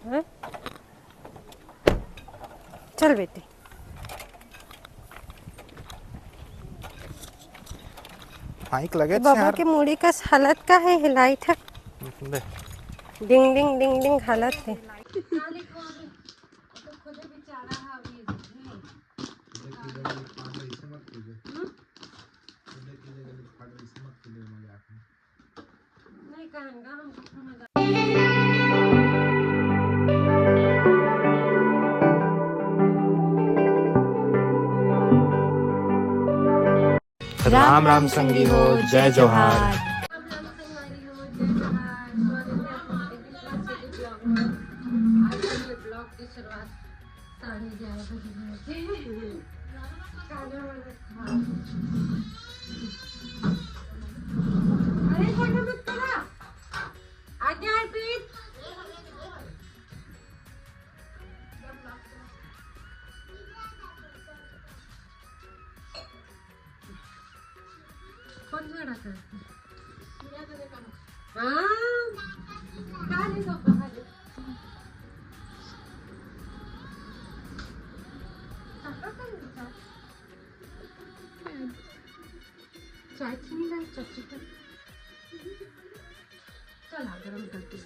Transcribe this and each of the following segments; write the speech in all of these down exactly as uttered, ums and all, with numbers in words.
हैं? चल बेटी। माइक लगे बाबा। के मुड़ी कस हालत का हे, हिलाइट हे। दे। डिंग डिंग डिंग डिंग हालत हे। राम राम संगी हो, जय जोहार। अरे, फोटो मत करा। आज्ञा अर्पित। कौन झगड़ा करते? हाँ, खा ले तो खा ले। चाय चीनी डाल, चटचटा। चला, गरम करके।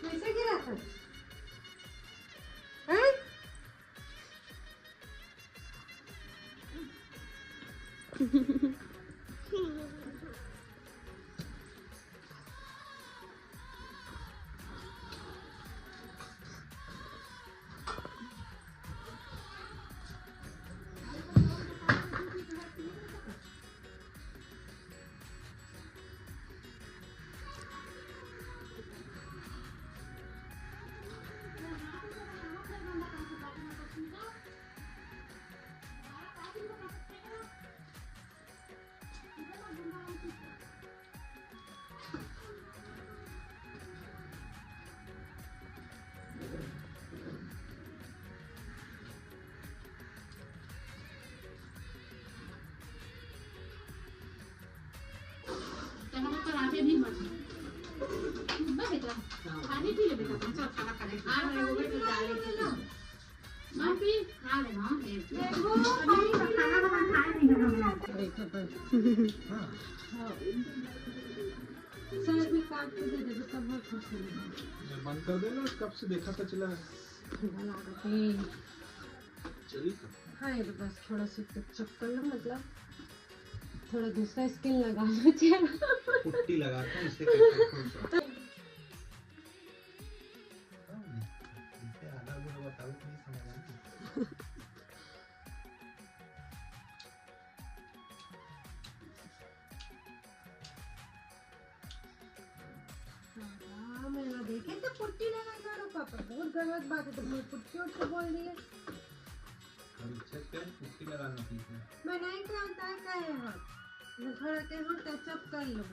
कैसे गिरा था? हैं? सर भी काट के दे देबे, तब बहुत खुश हो जाएगा। बंद कर देना, कब से देखा था चला है। ठंडा लागत है। चली तो। हाँ, ये तो बस थोड़ा सा टचअप कर लो, मतलब थोड़ा दूसरा स्किन लगा लो चेहरा। पुट्टी लगाता हूँ, इससे कैसे खुश हो। इसे आधा गुण बताओ, नहीं समझ आई। हाँ, मैं ना देखे तो पुट्टी लगा करो पापा, बहुत गलत बात है, तुमने पुट्टी उट्टी बोल दिए। और अच्छा क्या है, पुट्टी लगाना सीखना। मैं नहीं जानता है क्या है, हाँ। मैं थोड़ा के हम टचअप कर लो।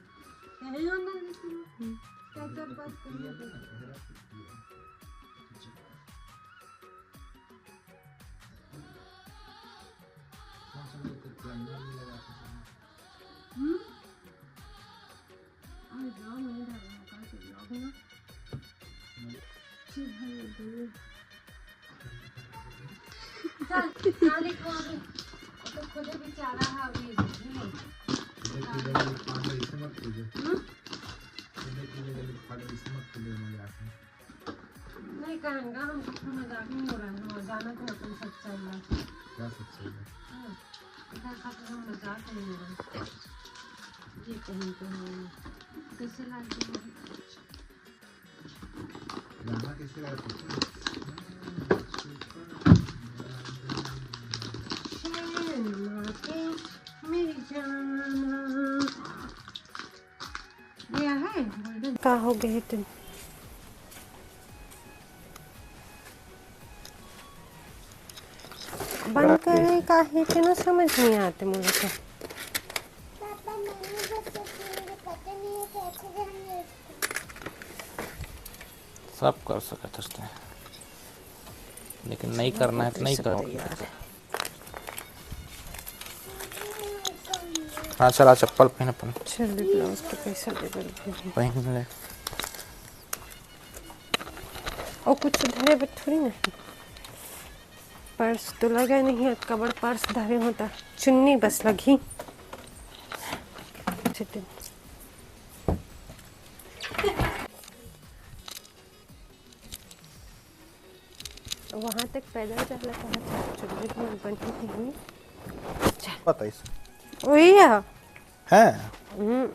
कहे हो ना, टचअप बस कर लो। हम्म? अरे जाओ, मैं नहीं डाल रहा हूँ, कल से ब्लॉग है ना। जी भाई, बोलिए। चल, क्या लिखो अभी? तो खुद बेचारा है अभी, नहीं। इधर की जगह लिखवा दो, इसे मत कीजिए। हम्म? इधर की जगह लिखवा दो, इसे मत कीजिए, मजाक में। नहीं कहेंगे, हम तो मजाक नहीं हो रहा है, हाँ, जाना तो अपन सच्चाई है। क्या सच्चाई है? हाँ, इधर का तो हम मजाक नहीं हो रहा है। ये कहीं तो है, कैसे लाल के गाना कैसे गाया पूछो? मेरी जान। ये है golden। का हो गए तुम? बंद करे का हे, तेनो समझ नहीं आते मुझे तो। सब कर सकत हस तैं, लेकिन नहीं करना है तो नहीं कर। हाँ, चला चप्पल पहन अपन। चल, ब्लाउज तो कैसा ले बल पहन ले। अउ कुछ धरे बर थोड़ी ना हे। पर्स तो लगा नहीं हे, अतका बड़ पर्स धरे हों त चुन्नी बस लगही। वहाँ तक पैदल चलना पड़ा, चुन्नी में बनी थी। पता इस वही है। हैं? हम्म,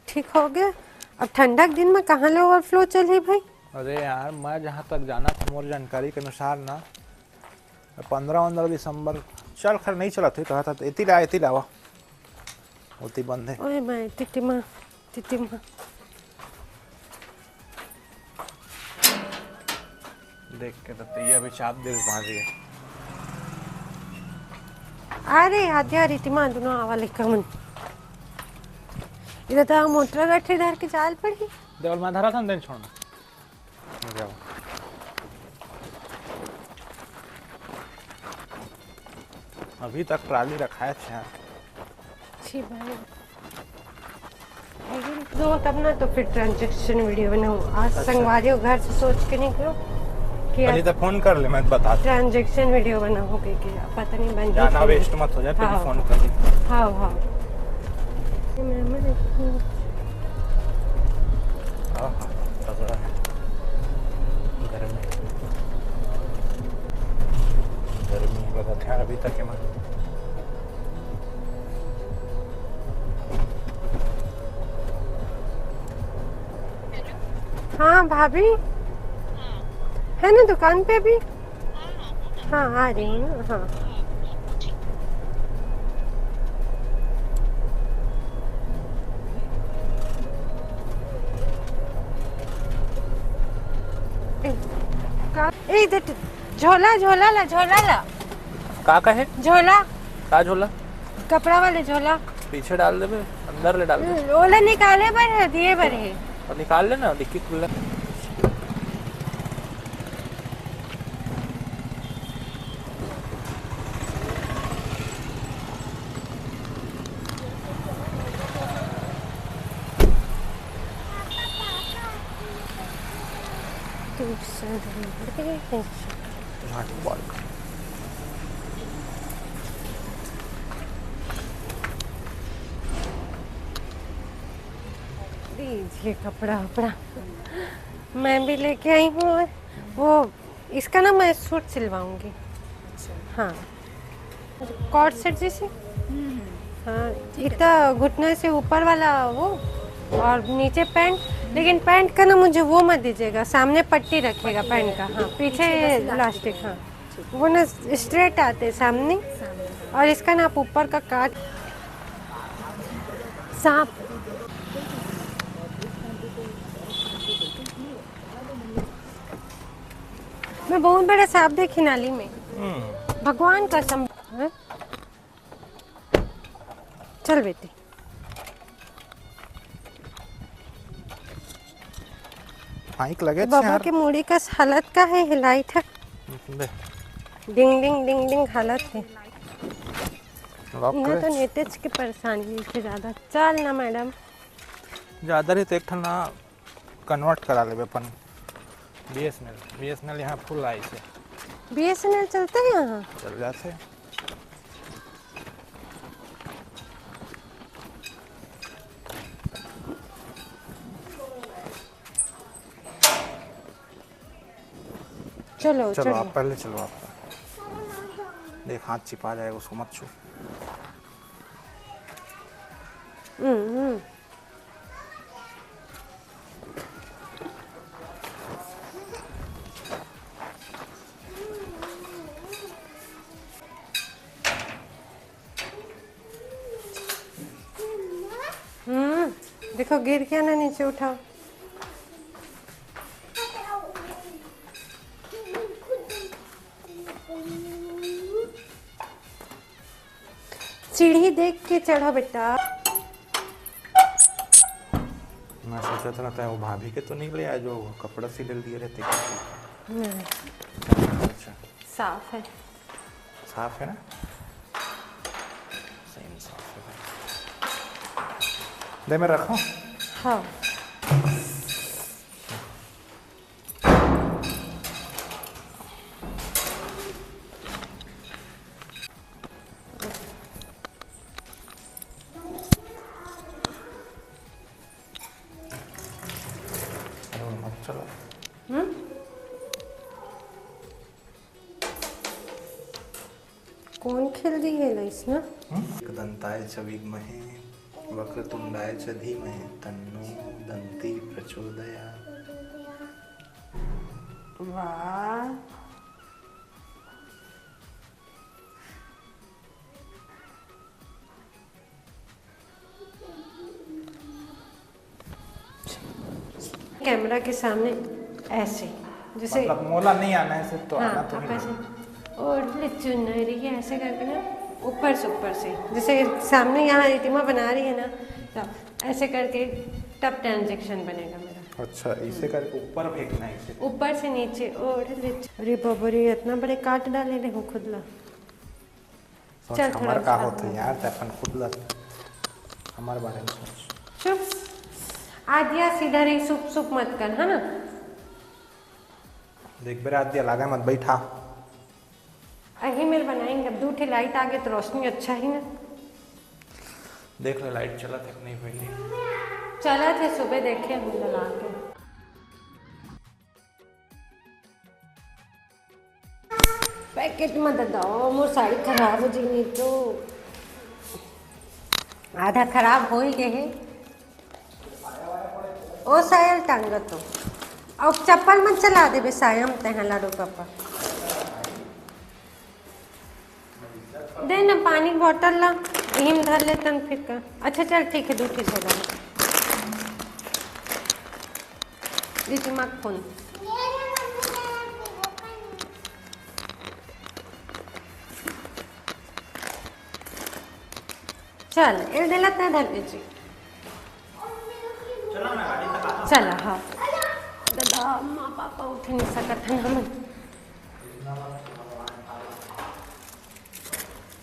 ठीक हो गया। अब ठंडा के दिन में कहाँ ले ओवरफ्लो चलही भाई? अरे यार, मैं जहाँ तक जाना था, मोर जानकारी के अनुसार ना, पंद्रह वंद्रह दिसंबर चल, खैर नहीं चलत हे, कहा था तो एती ला, एती लावा, ओती बंद हे। ओए मैं टिटिमा, टिटिमा। देख के तो तैया भी चाप दे मार रही है। अरे आद्या, टिटिमा, दोनों आवा लेकर मन। इधर तो मोटर गठरी धर के चाल पड़ी। देवल माँ धरा था, देन छोड़ना। जाओ। अभी तक ट्राली रखाए थे यार। छी भाई। दो तब ना तो फिर ट्रांजैक्शन वीडियो बनाऊँ। आज अच्छा। संगवारी हो घर से सोच के निकलो कि अली आज तो फोन कर ले, मैं बता दूँ। ट्रांजैक्शन वीडियो बनाओगे कि पता नहीं बन जाना। वेस्ट मत हो जाए, फिर हाँ। फोन कर ले। हाँ, हाँ। ये मैं, मैं देखूँ। हाँ, हाँ, तगड़ा है। गर्मी, गर्मी लगा था अभी तक है। हाँ भाभी, है ना दुकान पे अभी? हाँ, आ रही हूँ ना। हाँ। का-, ए, इधर झोला, झोला ला, झोला ला। का कहे? झोला। का झोला? कपड़ा वाले झोला। पीछे डाल देबे, अंदर ले डाल दे। हम्म, ओला निकाले बर हे, दिए बर हे। और निकाल लेना, डिक्की खुला। दीजिए कपड़ा वपड़ा, मैं भी लेके आई हूँ। और वो, इसका ना मैं सूट सिलवाऊंगी। अच्छा। हाँ, कॉर्ड सेट जैसे। हम्म। हाँ, इतना घुटने से ऊपर वाला वो, और नीचे पैंट। लेकिन पैंट का ना मुझे वो मत दीजिएगा, सामने पट्टी रखिएगा पैंट का। हाँ, पीछे इलास्टिक। हाँ, वो ना स्ट्रेट आते सामने। और इसका ना आप ऊपर का काट। सांप। मैं बहुत बड़ा सांप देखी नाली में। हम्म। भगवान कसम। हैं? चल बेटी। माइक लगे बबा यार। के मुड़ी कस हालत का हे, हिलाइट हे। दे। डिंग डिंग डिंग डिंग हालत हे। लॉक यहाँ करे। तो नेटेज के परेशानी हे ज्यादा। चल ना मैडम। ज्यादा रही तो एक ठन ना कन्वर्ट करा लेबे अपन। बीएसएनएल, बीएसएनएल यहाँ फुल आइस हे। बीएसएनएल चलते हे यहाँ? चल जाते। चलो, चलो, चलो। आप पहले चलो, आप। देख, हाथ चिपा जाएगा, उसको मत छू। हम्म, हम्म। हम्म, देखो गिर गया ना, नीचे उठाओ। सीढ़ी देख के चढ़ो बेटा। मैं सोचा था ना, वो भाभी के तो नहीं ले आए जो कपड़ा सिले दिए रहते। नहीं। अच्छा। साफ है। साफ है ना? सही में साफ है भाई। दे मैं रखूं? हाँ। हेल्दी है लाइस ना। हम्म? एकदंताय च विद्महे वक्रतुंडाय च धीमहि तन्नो दंती प्रचोदयात्। वाह। कैमरा के सामने ऐसे, जैसे मतलब मोला नहीं आना है सिर्फ, तो हाँ, आना तो आप नहीं। ऐसे ओढ़ ले चुनरी, ऐसे करके ना, ऊपर से, ऊपर से, जैसे सामने यहाँ रितिमा बना रही है ना, तो ऐसे करके तब ट्रांजैक्शन बनेगा मेरा। अच्छा, इसे करके ऊपर फेंकना है इसे। ऊपर से नीचे ओढ़ ले चु-, अरे बाबा रे, इतना बड़े काट डाले रे हो खुद ला। सोच चल, थोड़ा हमर का सा होथे यार, ते अपन खुद ला, हमर बारे में सोच। चुप। आद्या, सीधा रही, सुप सुप मत कर, है ना? देख बेरा आद्या, लागे मत बैठा। अही मेर बनाएंगे, अब दू ठे लाइट आगे तो रोशनी अच्छा ही ना। देख ले लाइट चलत है कि नहीं पहले। चलत है, सुबह देखे हम जला के। पैकेट में दे दो, मोर साड़ी खराब हो जाएगी तो। आधा खराब हो ही गए है। ओ सायल टांगत तो। अब चप्पल मत चला देबे सायम तेहा लाडो पापा। दे ना पानी के बॉटल ला, इही में धर लेतन फिर का। अच्छा चल ठीक है, दू ठे से ला। दीदी माँ फोन। चल, ए देला तै धर के जी। चला, हाँ। दादा, माँ पापा उठ नहीं सकत हन हमन।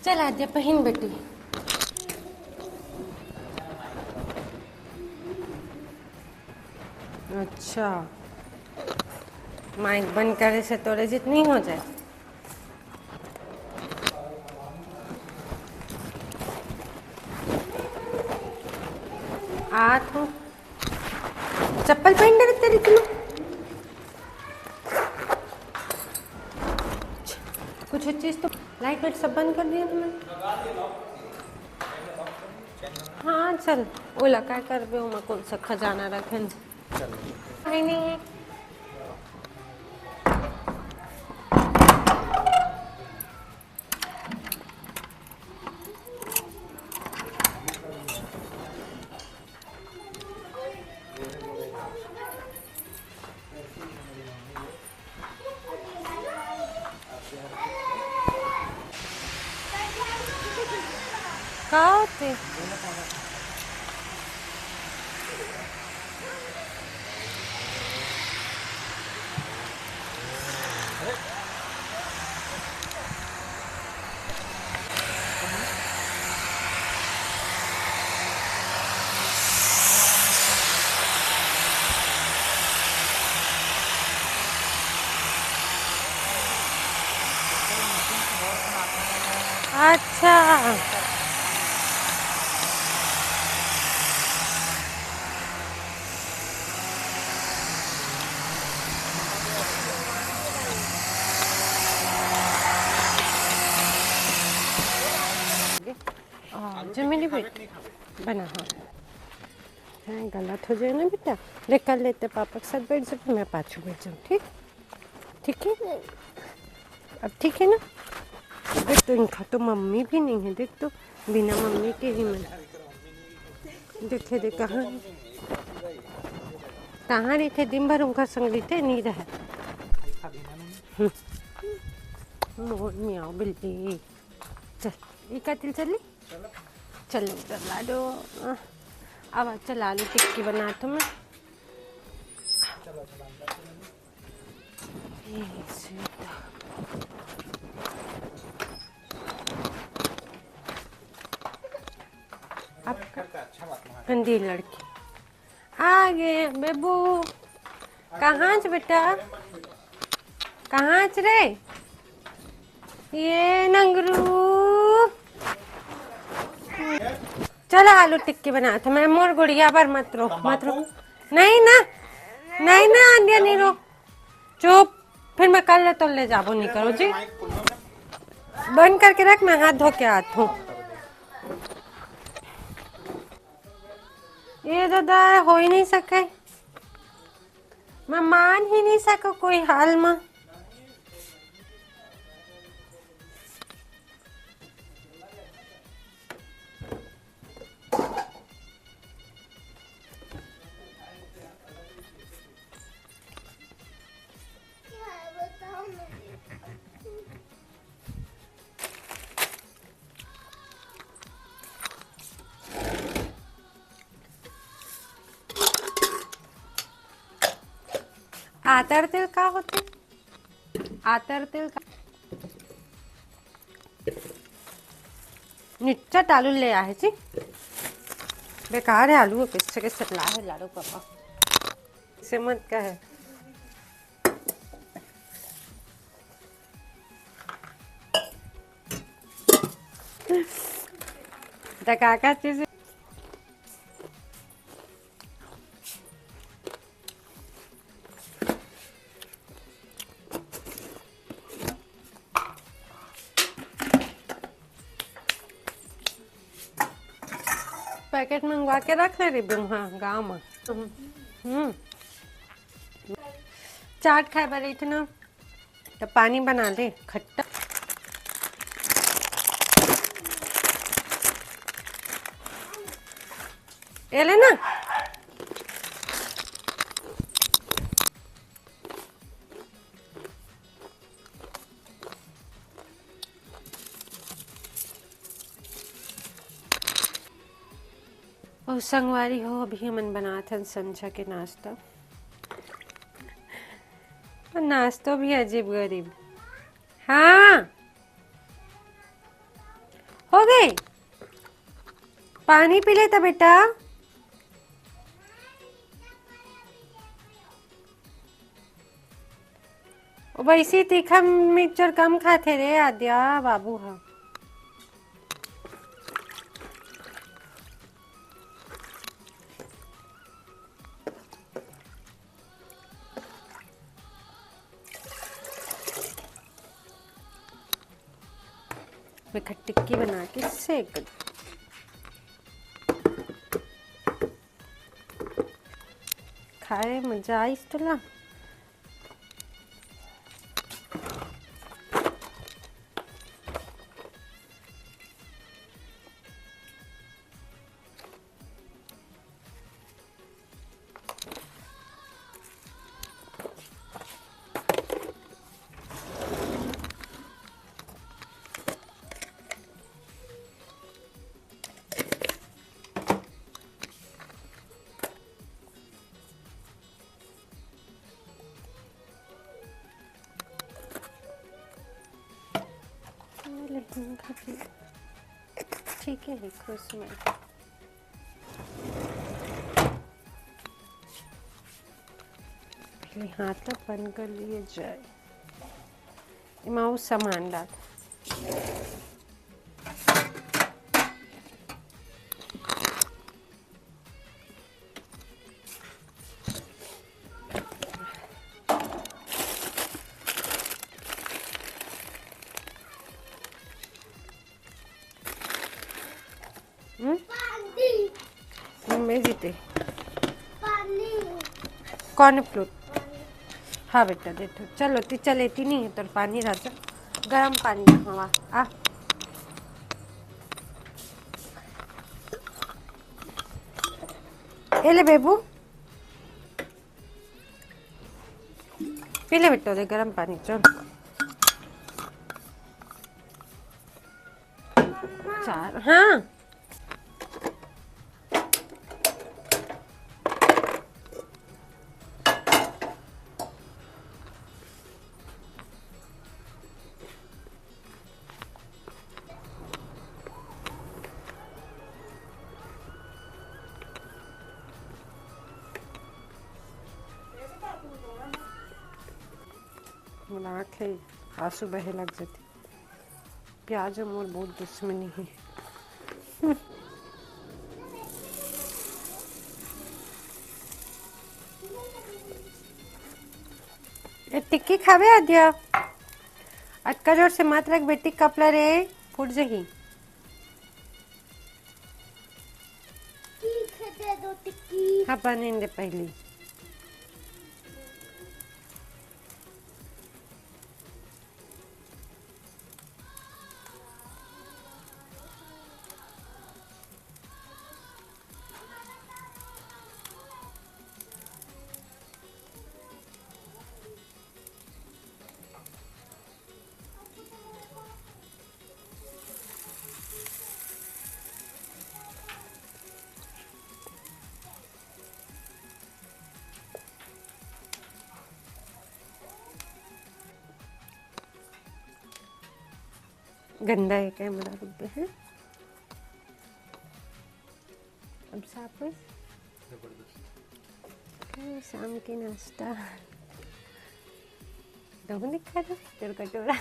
चल आद्या पहिन बेटी। अच्छा, माइक बंद करे से तोरे जित नहीं हो जाए। आ तो चप्पल पहन ले तेरी तुम। कुछ चीज तो लाइट वाइट सब बंद कर दिया तुमने। हाँ चल, ओला काय करबे, ओमा कौन सा खजाना रखे न। चल। नहीं, नहीं है। का होथे? अच्छा। हाँ, जो मेरी बेटी बना, हाँ। हाँ, गलत हो जाए ना बेटा, ले कर लेते पापा के साथ बैठ जाओ, मैं पाछू बैठ जाऊँ, ठीक? ठीक है, अब ठीक है ना? देख तो इनका तो मम्मी भी नहीं है, देख तो बिना मम्मी के ही मन। देखे दे कहाँ, कहाँ रहिथे, दिन भर उनका संग रहिथे, नहीं रहे। हम्म। मोर मियाँ बिल्ली। चल, ई का तिल चली? चल, चला दो। अब चल, आलू टिक्की बना तो मैं। आपका गंदी लड़की। आ गे बेबू। कहाँ च बेटा? कहाँ च रे? ये नंगरू। चलो आलू टिक्की बनात हँव मैं, मोर गुड़िया बर मत रो, मत रो। नहीं ना, नहीं ना, आंधिया नहीं रो। चुप, फिर मैं कल ले तो ले जाबो, नहीं करो जी। बंद करके रख, मैं हाथ धो के आत हूँ। ये दादा, हो ही नहीं सके, मैं मान ही नहीं सको कोई हाल में। आतर तेल का होथे? आतर तेल का? निच्चट आलू ले आहे जी। बेकार है आलू, कैसे कैसे ला है लाड़ू पापा। से मत कहे। त का का चीज पैकेट मंगवा के रख ले रही हूँ, हाँ, गाँव में। हम्म। चाट खाए बर रहिथे ना, तो पानी बना ले खट्टा। ये ले ना। ओ संगवारी हो, अभी हमन बनात हन संझा के नाश्ता। और नाश्तो भी अजीब गरीब। हाँ, हो गई। पानी पी लेता बेटा। ओ, वैसे तीखा मिक्सचर कम खाथे रे आद्या बाबू ह। मैं खट टिक्की बना के सेक दूँ। खाए मजा आइस तोला। ठीक है, खुश में। पहले हाथ ला बंद कर लिए जाए। एमा अउ सामान डाल। हम्म? मैं जीते। कौन फ्लूट? हाँ बेटा, दे तो। चलो, ती चले, ती नहीं है तोर पानी राजा। गरम पानी हवा। आ। ए ले बेबू। पी ले बेटा, दे गरम पानी, चल। चार, हाँ। मोला आँख हे, आंसू बहे लग जाथे। प्याज ह मोर बहुत दुश्मनी हे। ए, टिक्की खाबे आद्या? अतका जोर से मत रख बेटी, कपला रे, फूट जही। ठीक है, दे दो टिक्की। हाँ, बने दे पहली। गंदा है कैमरा, रुक दे हैं। अब साफ है। शाम के नाश्ता। दहु नहीं खा रहा, तेरे कटोरा।